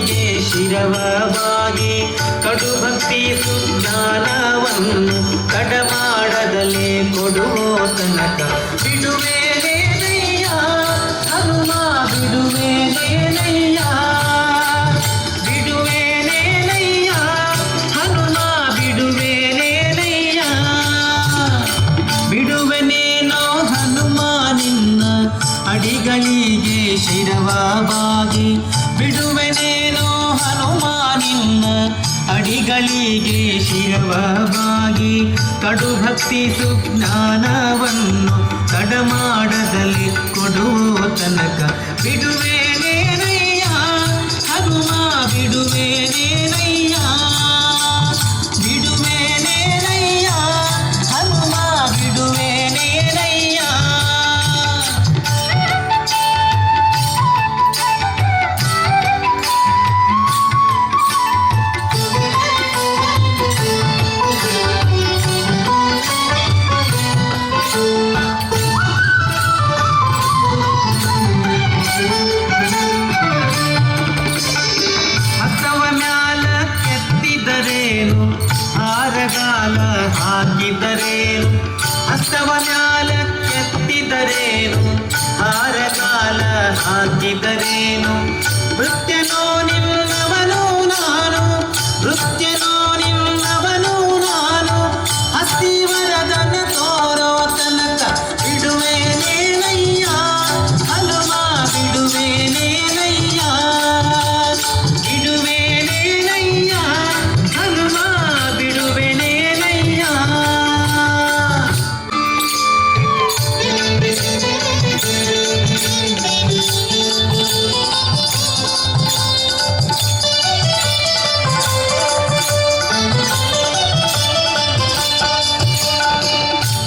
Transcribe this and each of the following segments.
ಅಡಿಗಳಿಗೆ ಶಿರವವಾಗಿ ಕಡು ಭಕ್ತಿ ಸುಜ್ಞಾನವನ್ನು ತಡಮಾಡದಲೇ ಕೊಡುವ ತನಕ ಬಿಡುವೇನೇನಯ್ಯ ಹನುಮ, ಬಿಡುವೇನೇನಯ್ಯ, ಬಿಡುವೇನೇನಯ್ಯ ಹನುಮ, ಬಿಡುವೇನೇನಯ್ಯ. ಬಿಡುವೆನೇನೋ ಹನುಮ ನಿನ್ನ ಅಡಿಗಳಿಗೆ ಶಿರವವಾಗಿ, ಬಿಡುವೆನೇನೋ ಹನುಮ ನಿನ್ನ ಅಡಿಗಳಿಗೆ ಶಿರವವಾಗಿ ಕಡು ಭಕ್ತಿ ಸುಜ್ಞಾನವನ್ನು ತಡಮಾಡದಲೇ ಕೊಡುವ ತನಕ ಬಿಡುವೇನೇನಯ್ಯ ಹನುಮ, ಬಿಡುವೇನೇನಯ್ಯ, ಬಿಡುವೇನೇನಯ್ಯ ಹನುಮ, ಬಿಡುವೇನೇನಯ್ಯ. ಹಸ್ತವ ಮ್ಯಾಲ ಕೆತ್ತಿದರೇನು, ಹಾರಗಾಲ ಹಾಕಿದರೇನು? ಹಸ್ತವ ಮ್ಯಾಲ ಕೆತ್ತಿದರೇನು, ಹಾರಗಾಲ ಹಾಕಿದರೇನು? ಭೃತ್ಯನೋ ನಿನ್ನವನು ನಾನು, ಭೃತ್ಯನೋ ನಿನ್ನವನು ನಾನು, ಹಸ್ತಿವರದನ ತೋರೋ ತನಕ ಬಿಡುವೇನೇನಯ್ಯ ಹನುಮ, ಬಿಡುವೇನೇನಯ್ಯ, ಬಿಡುವೇನೇನಯ್ಯ ಹನುಮ, ಬಿಡುವೆನೇನಯ್ಯ.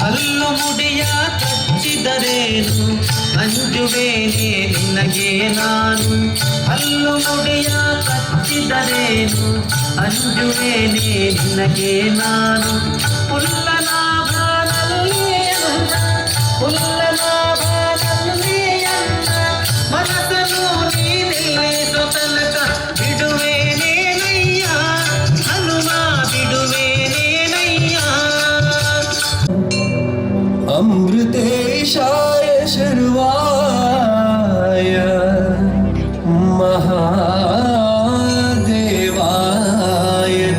ಹಲ್ಲು ಮುಡಿಯ ಕಚ್ಚಿದರೇನು, ಅಂಜುವೇನೆ ನಿನಗೆ ನಾನು. ಹಲ್ಲು ಮುಡಿಯ ಕಚ್ಚಿದರೇನು, ಅಂಜುವೇನೆ ನಿನಗೆ ನಾನು. ಪುಲ್ಲನಾಭನಲ್ಲಿ ಎನ್ನ, ಪುಲ್ಲನಾಭನಲ್ಲಿ ಎನ್ನ ಮನಸ್ಸನ್ನು ನೀನಿಲ್ಲಿಸು ತನಕ ಬಿಡುವೇನೇನಯ್ಯ ಹನುಮ, ಬಿಡುವೇನೇನಯ್ಯ. अमृतेशाय शर्वाय महादेवाय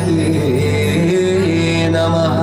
ते नमः।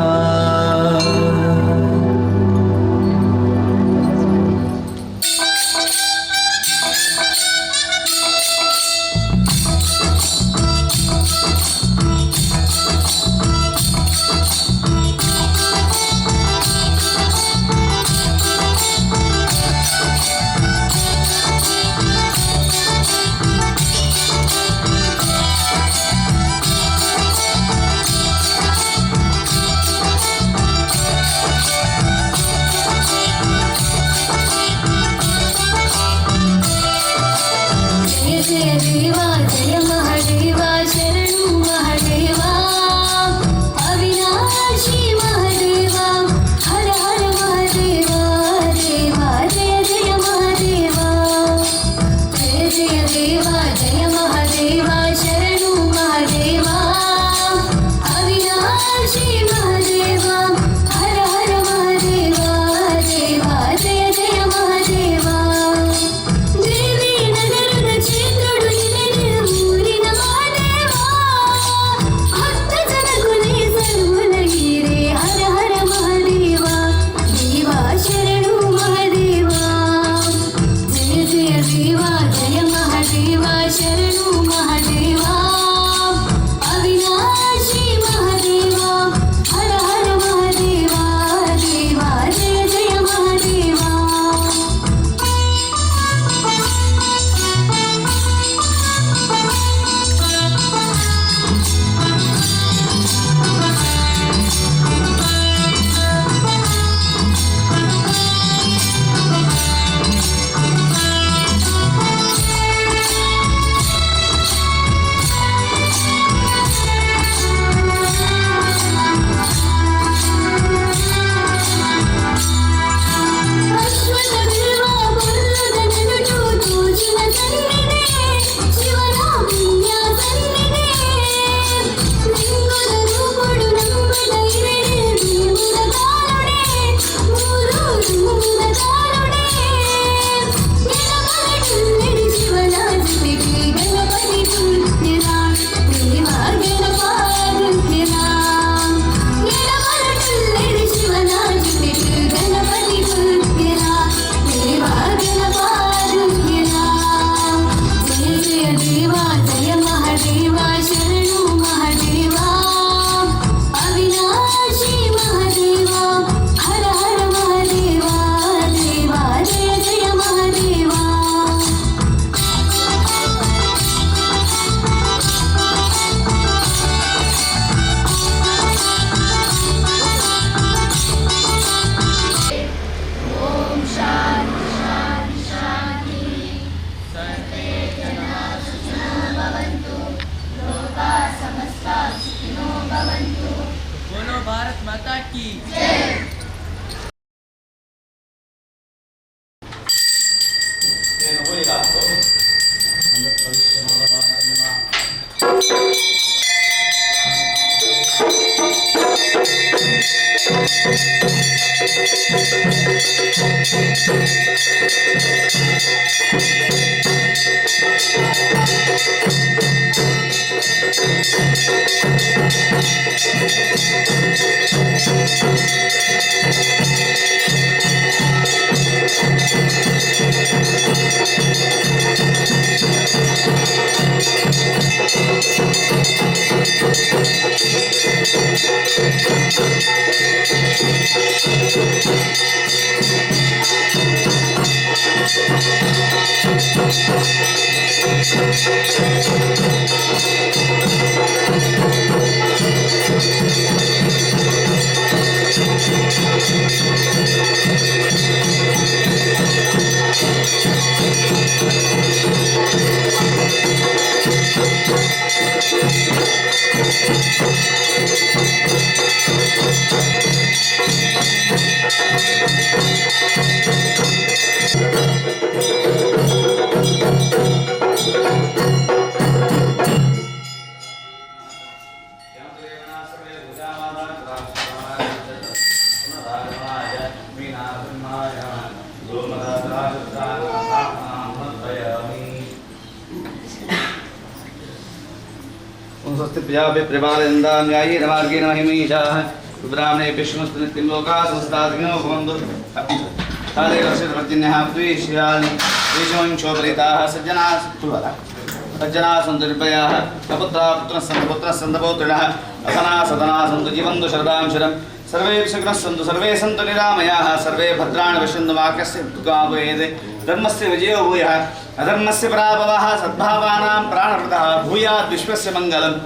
प्रजापि मार्गेण महिमीशाः ब्राह्मणे विष्णुस्तु लोकाः संस्थाग्नो भवन्तु। तादेव द्वेष्यानि द्वेषवंशोपरीताः सज्जनाः सज्जनाः सन्तु निर्भयाः सपुत्राः पुत्रः सन्तु पुत्रः सन्तु पौत्रिणः असना सदना सन्तु जीवन्तु शरदां शरं सर्वे सुखिनः सन्तु सर्वे सन्तु निरामयाः सर्वे भद्राणि पश्यन्तु मा कस्य दुःखं धर्मस्य विजयो भूयः अधर्मस्य पराभवः सद्भावानां प्राणवृतः भूयात् विश्वस्य मङ्गलम्।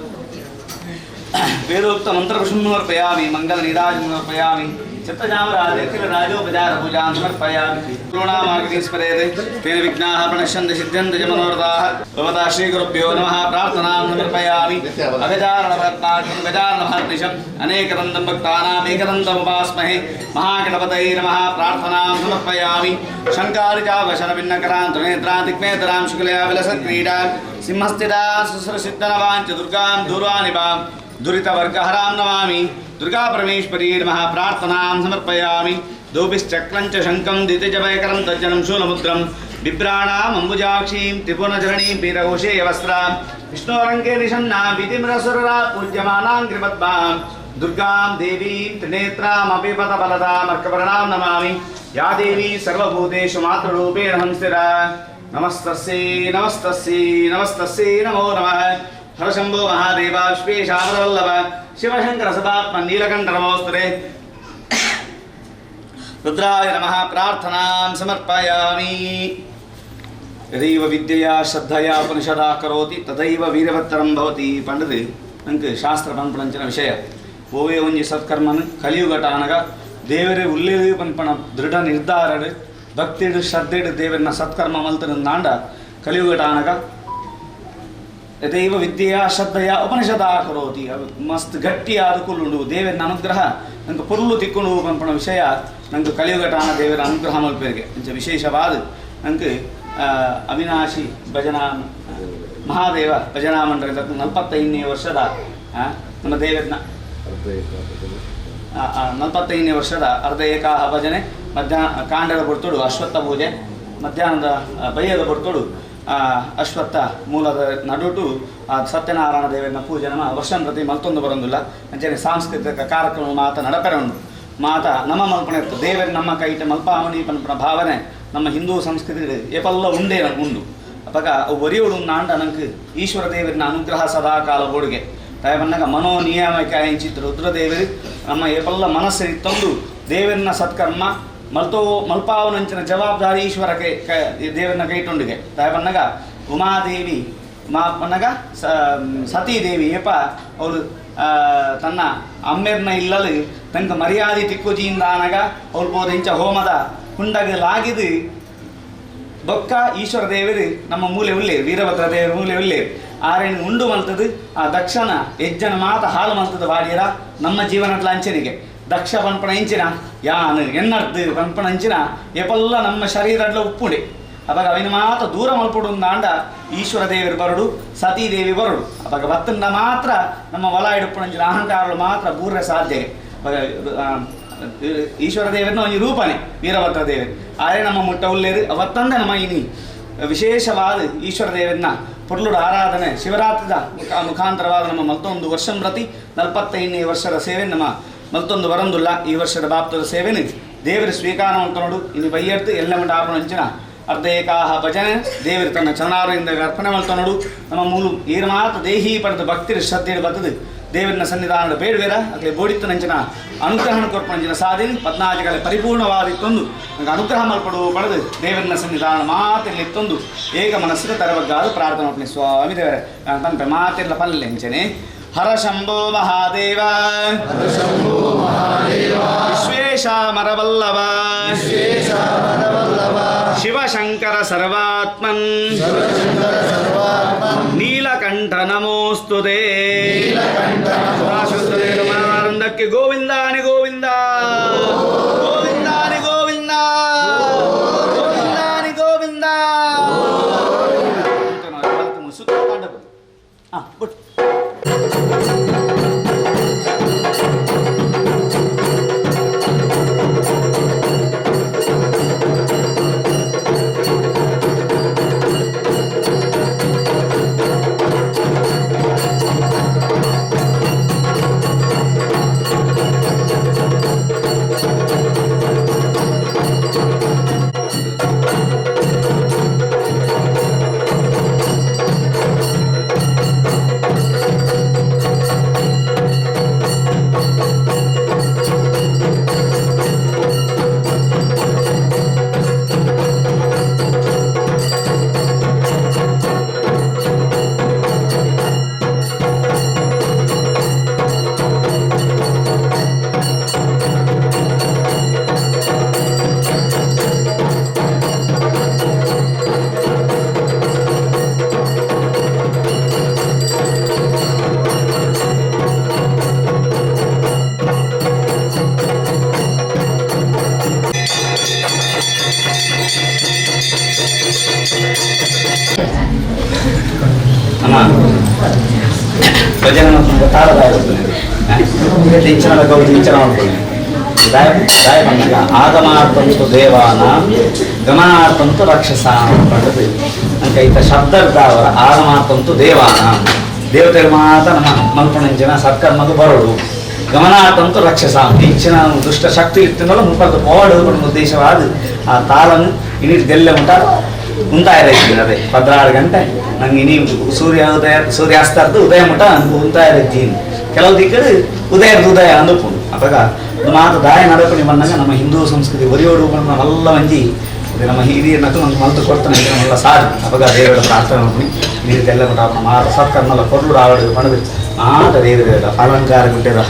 वेदोक्त मंत्रपुष्पं समर्पयामि, मंगलनीराजं समर्पयामि, चित्तजामराजोपचारपूजां समर्पयामि। करुणामार्गं स्मरेत् तेन विघ्नाः प्रणश्यन्ति सिद्ध्यन्ति च मनोरथाः। भवता श्रीगुरुभ्यो नमः। प्रार्थनां समर्पयामि। अगजाननपद्मार्कं गजाननमहर्निशम् अनेकदन्तं भक्तानाम् एकदन्तमुपास्महे महागणपतये नमः। प्रार्थनां समर्पयामि। शङ्कारिचावशरभिन्नकरां त्रिनेत्रां दिग्नेतरां शुक्लया विलसत्क्रीडां सिंहस्थितां सुसुरसिद्धनवां च दुर्गां दूर्वानिभां दुरितवर्गहरां नमामि। दुर्गा परमेश्वरी नमः। प्रार्थनां समर्पयामि। दोभिश्चक्रं च शङ्खं दितिजभयकरं तज्जनं शूलमुद्रं बिभ्राणाम् अम्बुजाक्षीं त्रिभुवनजननीं पीतघोषे वस्त्रां विष्णोरङ्गे निषण्णां विधिमरसुररा पूज्यमानां कृपद्मां दुर्गां देवीं त्रिनेत्रामपि पदबलदामर्कवर्णां नमामि। या देवी सर्वभूतेषु मातृरूपेण संस्थिता। नमस्तस्यै नमस्तस्यै नमस्तस्यै नमो नमः। हरशंभो महादेव विश्वेशामरवल्लभ शिवशंकर सदात्म नीलकंठ नमोस्तुते। रुद्राय नमः। प्रार्थनां समर्पयामि। यदैव विद्यया श्रद्धया उपनिषदा करोति तदैव वीरवत्तरं भवति पंडित ನಂಗೆ ಶಾಸ್ತ್ರ ಪನ್ಪಣಂಚಿನ ವಿಷಯ. ಓವೇ ಒಂಜಿ ಸತ್ಕರ್ಮನು ಕಲಿಯುಗಟಾನಗ ದೇವರೇ ಉಲ್ಲೇದು ಪನ್ಪಣ ದೃಢ ನಿರ್ಧಾರಡು ಭಕ್ತಿಡು ಶ್ರದ್ಧೆಡು ದೇವರನ್ನ ಸತ್ಕರ್ಮ ಮಲ್ತನ ಕಲಿಯುಗಟಾನಗ ಯಥೈವ ವಿದ್ಯೆಯ ಶ್ರದ್ಧೆಯ ಉಪನಿಷದ ಕರೋತಿ ಮಸ್ತ್ ಗಟ್ಟಿಯಾದ ಕುಲ್ಲುಂಡು ದೇವರನ್ನ ಅನುಗ್ರಹ ನಂಗೆ ಪೊರ್ಲು ತಿಕ್ಕೊಂಡು ಪನ್ಪಣ ವಿಷಯ ನಂಗೆ ಕಲಿಯುಗಟಾನ ದೇವರ ಅನುಗ್ರಹ ಮಲ್ಪೇರಿಗೆ ಅಂಚ ವಿಶೇಷವಾದ ನಂಗೆ ಅವಿನಾಶಿ ಭಜನಾ ಮಹಾದೇವ ಭಜನಾ ಮಂಡಲದ 45ನೇ ವರ್ಷದ ನಮ್ಮ ದೇವರನ್ನ 45ನೇ ವರ್ಷದ ಅರ್ಧ ಏಕಾಹ ಭಜನೆ ಮಧ್ಯಾಹ್ನ ಕಾಂಡದ ಬರ್ತೋಡು ಅಶ್ವತ್ಥ ಪೂಜೆ ಮಧ್ಯಾಹ್ನದ ಬಯ್ಯದ ಬರ್ತೋಡು ಅಶ್ವತ್ಥ ಮೂಲದ ನಡುಟು ಸತ್ಯನಾರಾಯಣ ದೇವರನ್ನ ಪೂಜೆ ನಮ್ಮ ವರ್ಷ ಪ್ರತಿ ಮಲ್ತೊಂದು ಬರೋದಿಲ್ಲ. ಅಂಚನೆ ಸಾಂಸ್ಕೃತಿಕ ಕಾರ್ಯಕ್ರಮ ಮಾತ ನಡಪೆರೊಂಡು ಮಾತ ನಮ್ಮ ಮಲ್ಪಣೆ ಇತ್ತು ದೇವರು ನಮ್ಮ ಕೈಟ ಮಲ್ಪಾವಣಿ ಪನ್ಪಣ ಭಾವನೆ ನಮ್ಮ ಹಿಂದೂ ಸಂಸ್ಕೃತಿ ಏಪಲ್ಲ ಉಂಡೇ ಉಂಡು. ಅಪಗ ಒರಿಯೋಡು ನಾಂಡ ನಂಗೆ ಈಶ್ವರ ದೇವರನ್ನ ಅನುಗ್ರಹ ಸದಾ ಕಾಲ ಬೋಡಿಗೆ ತಾಯಬನ್ನಾಗ ಮನೋ ನಿಯಾಮಕ ಎಂಚಿತ್ತು ರುದ್ರದೇವರು ನಮ್ಮ ಏಪಲ್ಲ ಮನಸ್ಸು ತಂದು ದೇವರನ್ನ ಸತ್ಕರ್ಮ ಮಲ್ತೋ ಮಲ್ಪಾವನಂಚಿನ ಜವಾಬ್ದಾರಿ ಈಶ್ವರ ಕೈ ದೇವರನ್ನ ಕೈಟೊಂಡಿಗೆ ತಾಯಬನ್ನಾಗ ಉಮಾದೇವಿ ಉಮಾಪನ್ನಾಗ ಸತೀದೇವಿ ಏಪ ಅವಳು ತನ್ನ ಅಮ್ಮೆರ್ನ ಇಲ್ಲಲು ತಂಗ ಮರ್ಯಾದೆ ತಿಕ್ಕುಜಿಯಿಂದ ಆನಗ ಅವಳು ಬೋದ ಇಂಚ ಹೋಮದ ಹುಂಡಗ ಲಾಗಿದು ಬೊಕ್ಕ ಈಶ್ವರ ದೇವರು ನಮ್ಮ ಮೂಲೆ ಉಲ್ಲೇರು ವೀರಭದ್ರ ದೇವರು ಮೂಲೆ ಉಲ್ಲೇರು ಆರೇನು ಉಂಡು ಮಲ್ತದು ಆ ದಕ್ಷನ ಯಜ್ಜನ ಮಾತ ಹಾಳು ಮಲ್ತದ ಬಾಡಿಯರ ನಮ್ಮ ಜೀವನಟ್ಲ ಅಂಚನಿಗೆ ದಕ್ಷ ಪನ್ಪಣ ಇಂಚಿನ ಯಾನು ಎನ್ನರ್ದು ಪನ್ಪಣ ಅಂಚಿನ ಎಪಲ್ಲ ನಮ್ಮ ಶರೀರಡ್ಲ ಉಪ್ಪುಂಡೆ ಅವಾಗ ಅವಿನ ಮಾತ ದೂರ ಮಲ್ಪಡು ಅಂಡ ಈಶ್ವರ ದೇವರು ಬರಡು ಸತೀದೇವಿ ಬರಡು ಅವಾಗ ಬತ್ತನ್ನ ಮಾತ್ರ ನಮ್ಮ ಒಲ ಇಡುಪ್ಪಣಂಚಿನ ಅಹಂಕಾರಗಳು ಮಾತ್ರ ಬೂರ್ರೆ ಸಾಧ್ಯ. ಅವಾಗ ಈಶ್ವರ ದೇವರನ್ನ ಒಂದು ರೂಪನೇ ವೀರಭದ್ರ ದೇವರು ಆರೆ ನಮ್ಮ ಮುಟ್ಟ ಉಲ್ಲೇರು ಅವತ್ತಂದ ನಮ್ಮ ಇನಿ ವಿಶೇಷವಾದ ಈಶ್ವರ ದೇವರನ್ನ ಪೊರ್ಲುಡು ಆರಾಧನೆ ಶಿವರಾತ್ರಿದ ಮುಖಾಂತರವಾದ ನಮ್ಮ ಮಲ್ತೊಂದು ವರ್ಷಂಪ್ರತಿ 45ನೇ ವರ್ಷದ ಸೇವೆ ನಮ್ಮ ಮಲ್ತೊಂದು ವರಂದುಲ್ಲ ಈ ವರ್ಷದ ಬಾಪ್ತದ ಸೇವೆನು ದೇವರು ಸ್ವೀಕಾರ ಮಾಡ್ತನೋಡು ಇನ್ನು ಬೈಯರ್ತು ಎಲ್ಲ ಮಂಟ ಆಪಣ ಅಂಚಿನ ಅರ್ಧ ಏಕಾಹ ಭಜನೆ ದೇವರು ತನ್ನ ಚರಣಾರದಿಂದ ಅರ್ಪಣೆ ಮಾಡ್ತನೋಡು ನಮ್ಮ ಮೂಲು ಏರು ಮಾತು ದೇಹಿ ಪಡೆದ ಭಕ್ತಿರು ಶ್ರದ್ಧೆ ಬರ್ತದೆ ದೇವರನ್ನ ಸನ್ನಿಧಾನದ ಬೇಡವೇರ ಅದೇ ಬೋಡಿತ್ತು ನಂಚಿನ ಅನುಗ್ರಹಣ ಕೊರ್ಪಣಂಚಿನ ಸಾಧನೆ ಪದ್ನಾಜಿಗಳ ಪರಿಪೂರ್ಣವಾದಿತ್ತೊಂದು ನನಗೆ ಅನುಗ್ರಹ ಮಲ್ಪಡು ಪಡೆದು ದೇವರನ್ನ ಸನ್ನಿಧಾನ ಮಾತಿರ್ಲಿತ್ತೊಂದು ಏಕ ಮನಸ್ಸಿನ ತರಬಗ್ಗಾದ ಪ್ರಾರ್ಥನೆ ಮಾಡ್ತೀನಿ ಸ್ವಾಮಿ ದೇವರೇ ತನ್ನ ಮಾತಿರ್ಲ ಪಲ್ಲೆಂಚನೆ ಹರ ಶಂಭೋ ಮಹಾದೇವ ವಿಶ್ವೇಶ ಮರವಲ್ಲವ ಶಿವಶಂಕರ ಸರ್ವಾತ್ಮನ್ ನೀಲಕಂಠ ನಮೋಸ್ತುತೇ ಆನಂದಕ್ಕೆ ಗೋವಿಂದಾನಿ ಗೋವಿಂದ ಗೋವಿಂದಾನಿ ಗೋವಿಂದ ಗೋವಿಂದಾನಿ ಗೋವಿಂದ ಸುತ್ತ ಆಗಮಾರ್ಥಂತು ದೇವಾನ ಗಮನಾರ್ಥಂತು ರಾಕ್ಷಸಾಂ ಪಂಡದು ಅಂಕ ಈತ ಶಬ್ದರ್ದಾವರ ಆಗಮಾರ್ಥಂತು ದೇವಾನ ದೇವತೆಗಳು ಮಾತ್ರ ನಮ್ಮ ಮಲ್ಪಣಂಜನ ಸತ್ಕರ್ಮದು ಬರೋಡು ಗಮನಾರ್ಥಂತು ರಾಕ್ಷಸಾಂ ಇಚ್ಚಿನ ದುಷ್ಟ ಶಕ್ತಿ ಇತ್ತಿನಲ್ಲ ಮುಪ್ಪತ್ತು ಪೋಡು ಉದ್ದೇಶವಾದ ಆ ತಾಳನ್ನು ಇನ್ನಿಟ್ಟು ಉಂಟ ಉಂತಾಯ ಅದೇ 16 ಗಂಟೆ ನಂಗೆ ಇನಿ ಸೂರ್ಯ ಉದಯ ಸೂರ್ಯಾಸ್ತರ್ದು ಉದಯ ಮುಟ ಉಂತಾಯ ಇದ್ದೀನಿ ಕೆಲವು ದಿಕ್ಕಡು ಉದಯದ ಉದಯ ಅಂದುಕೊಂಡು ಅವಾಗ ಮಾತು ದಾಯ ನಡಪಣಿ ಬಂದಾಗ ನಮ್ಮ ಹಿಂದೂ ಸಂಸ್ಕೃತಿ ಒರಿಯೋಡು ನಮ್ಮೆಲ್ಲ ಮಂಜಿ ನಮ್ಮ ಹಿರಿಯನಕ್ಕೂ ನಮ್ಗೆ ಮಲ್ತು ಕೊಡ್ತಾನೆ ನಮ್ಮೆಲ್ಲ ಸಾಧು ಅವಾಗ ದೇವರ ಪ್ರಾರ್ಥನೆ ಮಾಡ್ತೀನಿ ನೀರಿದೆಲ್ಲ ಮಟ ಮಾತ ಸತ್ಕರ್ಮಲ್ಲ ಕೊರಲು ಆವಡು ಪಣದು ಮಾತ ದೇವರ ಅಲಂಕಾರ ಗುಡ್ಡದ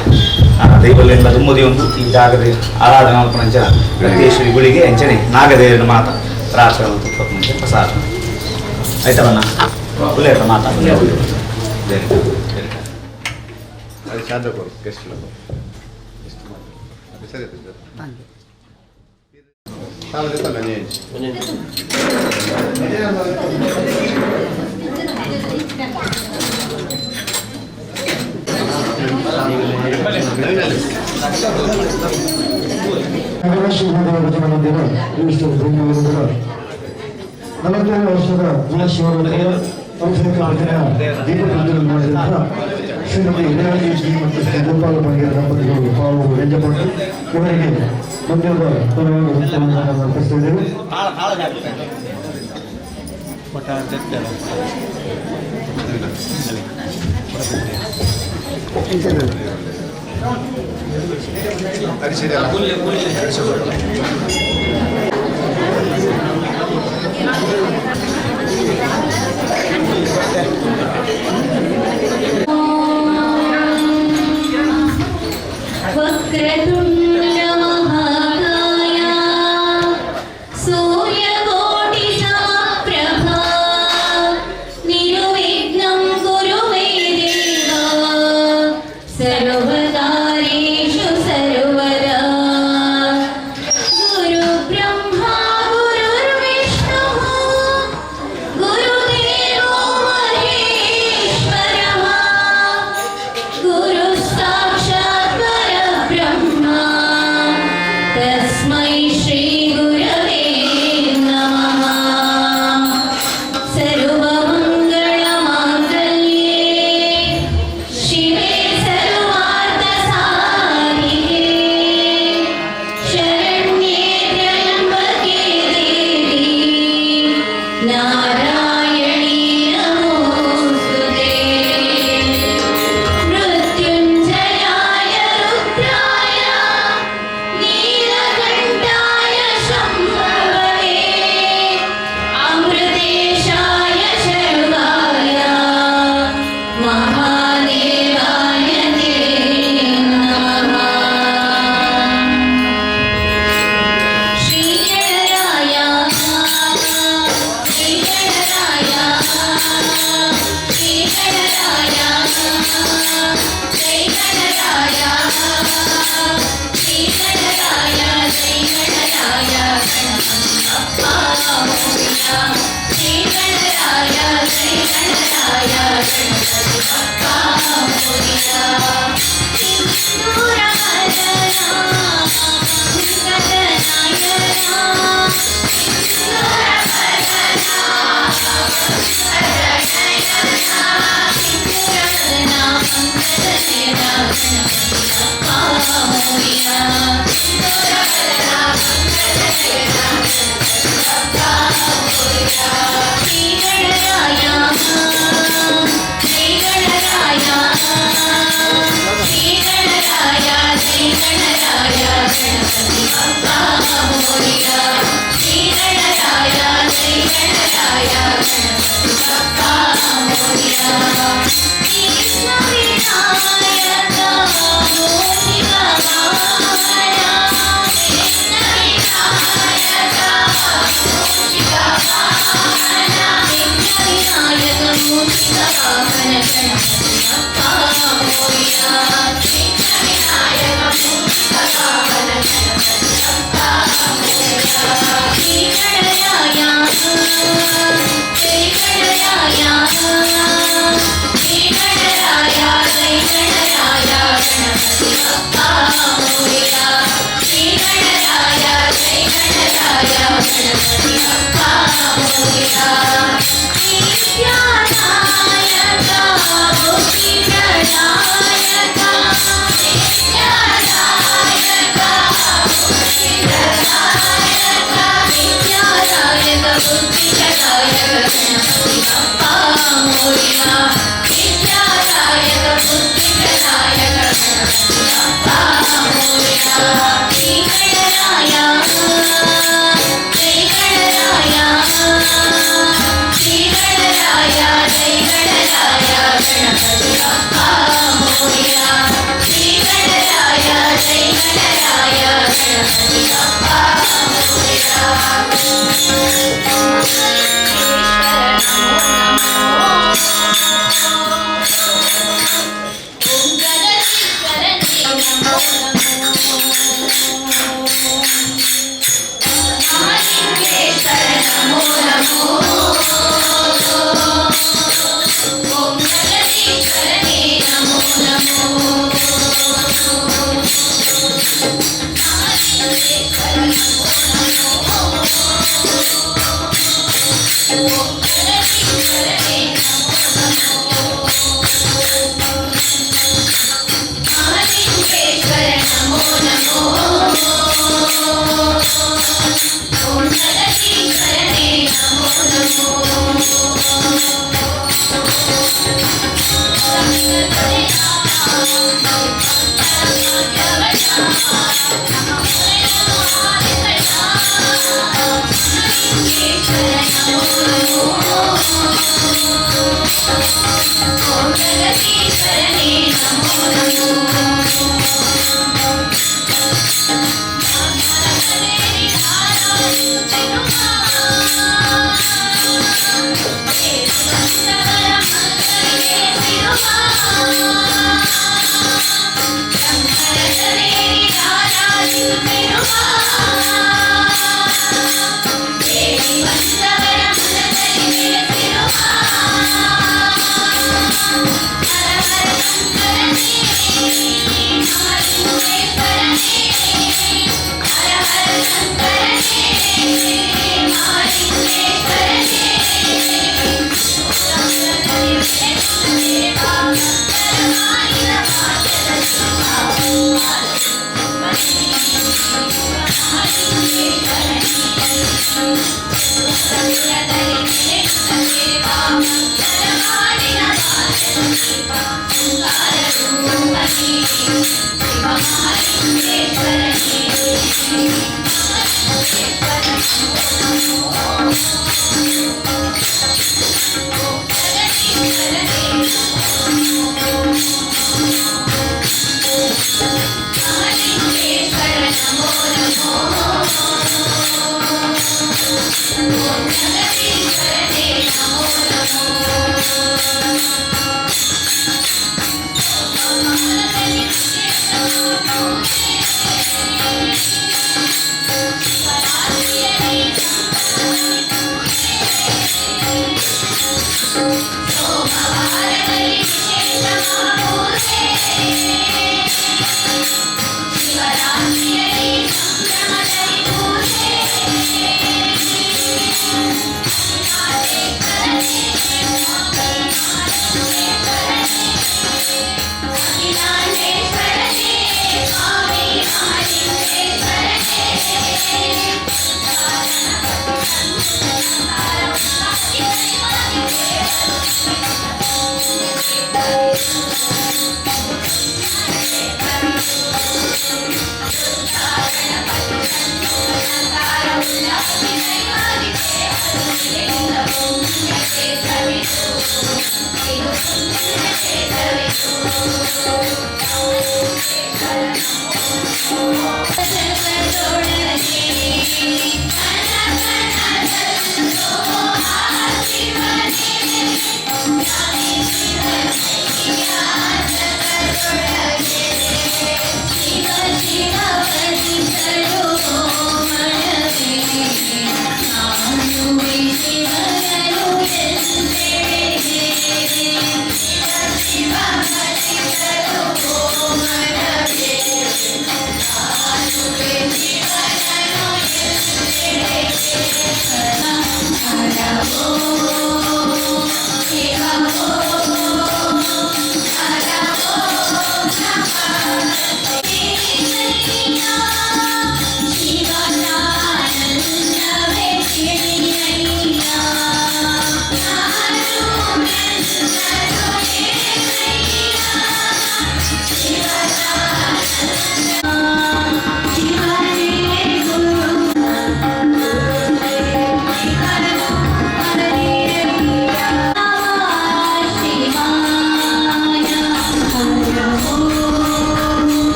ದೈವಲೆಲ್ಲ ದುಮ್ಮದಿ ಒಂದು ಈ ಜಾಗದ ಆರಾಧನೆ ಮಲ್ಪಣಂಚನ ಪ್ರತ್ಯೇಶ್ವರಿ ಗುಳಿಗೆ ಅಂಚನೆ ನಾಗದೇವನ ಮಾತ ಪ್ರಾರ್ಥನೆ ಮತ್ತು ಪ್ರಸಾದ ಆಯ್ತವನ್ನ ಒಳ್ಳೆಯ ಮಾತಾ 47 ವರ್ಷದ ಶ್ರೀಮತಿ ರೇವತಿ ಮತ್ತು ಶ್ರೀ ಗೋಪಾಲ ಬಂಗೇರ ದಂಪತಿಗಳು ಪಾವು ವ್ಯಂಜಪಟ್ಟು ಇವರಿಗೆ ಮಂದಿರದ ಪರವಾಗಿ ಅರ್ಪಿಸುತ್ತಿದ್ದೇವೆ. वक्रतुण्ड महाकाय सूर्यकोटि समप्रभा निर्विघ्नं कुरु मे देव सर्वकार्येषु सर्वदा। गुरुब्रह्मा गुरुर्विष्णुः गुरुदेवो महेश्वरः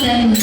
ರಂಗ.